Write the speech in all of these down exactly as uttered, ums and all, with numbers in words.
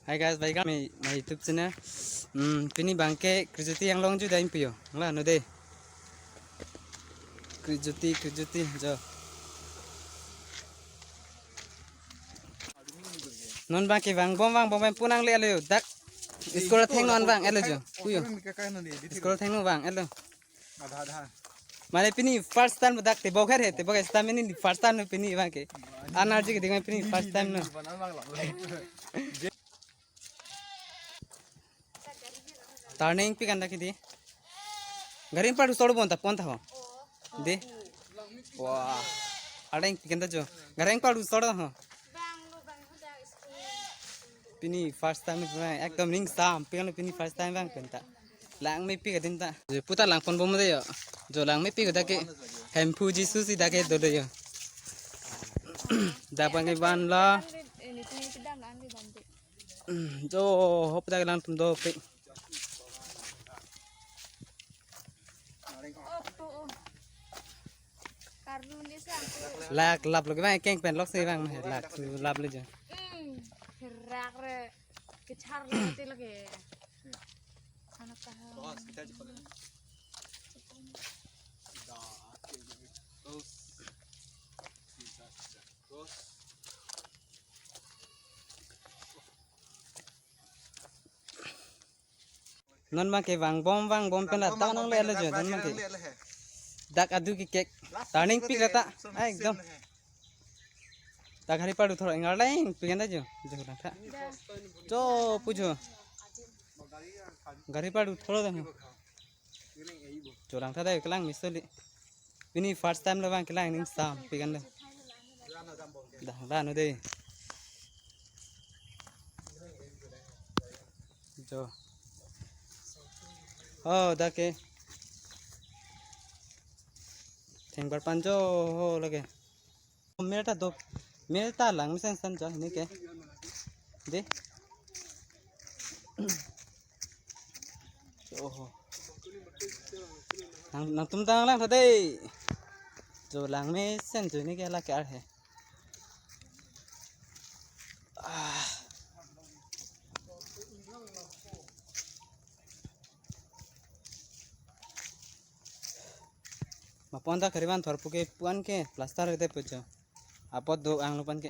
Hi guys, welcome my, my YouTube channel. Hmm, pini abangke Krijoti Anglong ju dam pi yo. Nanglo non de. Krijoti, Krijoti, jo. Non abangke vangbom, vangbom pen pu nangle-etlo yo. Dak school athengno an vang-etlo jo. Pu yo. School athengno vang-etlo. Mane pini first time dak tebok her he, tebok stamina ni first time no pini abangke. Energy keding pini first time no. Turning pi kan dak di. Gari ingpar du solo bonta ponta ho. De. Wah. Ada ingpi kan ta jo. Gari ingpar du solo ho. Pini first time ni pura ekdom ning sam, pi kan pini first time vang pen ta. Langmepik adim ta. Jo puta langpon bom de yo. Jo langmepik dak ke. Hemphu Jisu si dak ke do de yo. Dak abangke vanlo. Jo hop dak lang tum dopik. Lak laplo ke bang keng pen lok si bang lak laplo jo. Hmm, kerak re, kechar le te lage. Anak tahan. Non abangke vangbom, vangbom pen la ta nangle-etlo jo, non abangke. Dak adu kekek. Turning pik la ta. Ekdom. Dak gari ingpar du thoro ingar lang pi kan ta jo. Jo lang ta. Jo pu jo. Gari ingpar du thoro ta. Jo lang ta dai kelang misoli. Pini first time lo bang kelang ning sam pi kan lo. Dah, dah no de. Jo. Oh, dak ke. Thengbar pen jo ho lage. Mel ta do, mel ta langmesen san jo hini ke. De. Oho. Nang, nangtum ta lang tha de. Jo langmesen jo hini ke la ke ar he. Ah. Ma pon ta kariban thor puke puan ke plaster ke te pujo. Apot do ang lupan ke.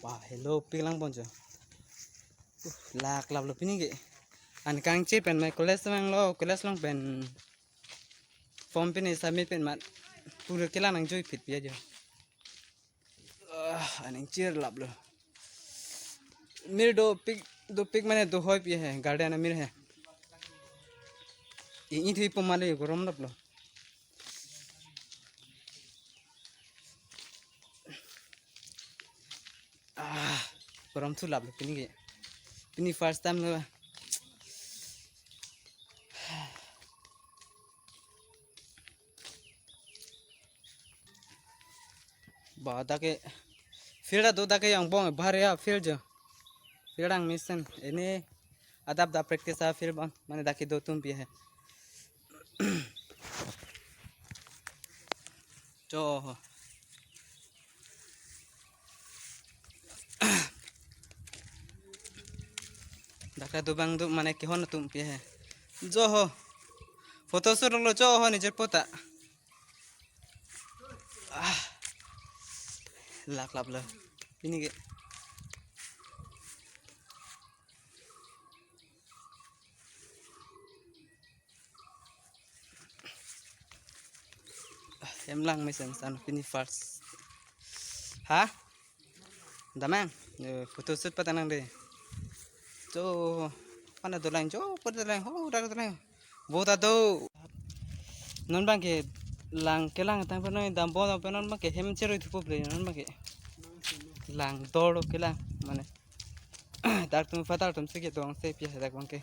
Wah, hello, piklang pon jo. Uh, lak laplo pini ke. An kangche pen mai college mang lo, college long pen form pini submit pen mat. Pura kelang nang jui phit pia jo. Ah, aning chir laplo. Mir dopik, dopik mane dohoi pi he, garden amir he. Ini thui pom male gorom laplo. Ah, gorom thu laplo pini ke. Pini first time lo. Ba dak ke field do dak ke angbong bhar ya field jo. Field angmesen ini adap da practice a field bang mane dak ke do tum pi he. Jo. Dak ke do bang do mane kehon atum pi he. Jo ho. Photo shoot lo jo ho nijer pota. Ah. Lak laplo. Ini ke. Ah, hem langmesen san pini first. Ha? Damang. Eh, photo shoot patanang de. Jo, mana dolang jo, pada dolang, ho, dak dolang. Bo ta do. Non bang ke lang kelang tang pano dam bo dam pano bang ke hem cheroi thupo ple non bang ke. Lang dor kelang mane. Dak tum fatal tum sike dong se pi dak bang ke.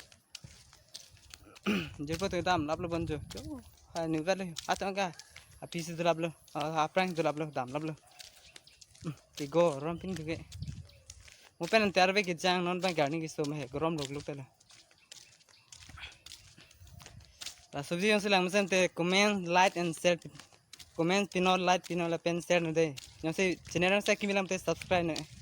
Jirpo tu dam laplo bonjo. Jo, ha ni vale. Atang ka. Api si do laplo. Aphrang do laplo dam laplo. Ke gorom pin ke. Mo pen ante arve kejang non bang garni keso ma he gorom lok lok tela. La subji jongsi langmesen te comment, like and share. Comment pinon, like pinon lapen share non dei. Jongsi channel nang si kimi lang te subscribe non.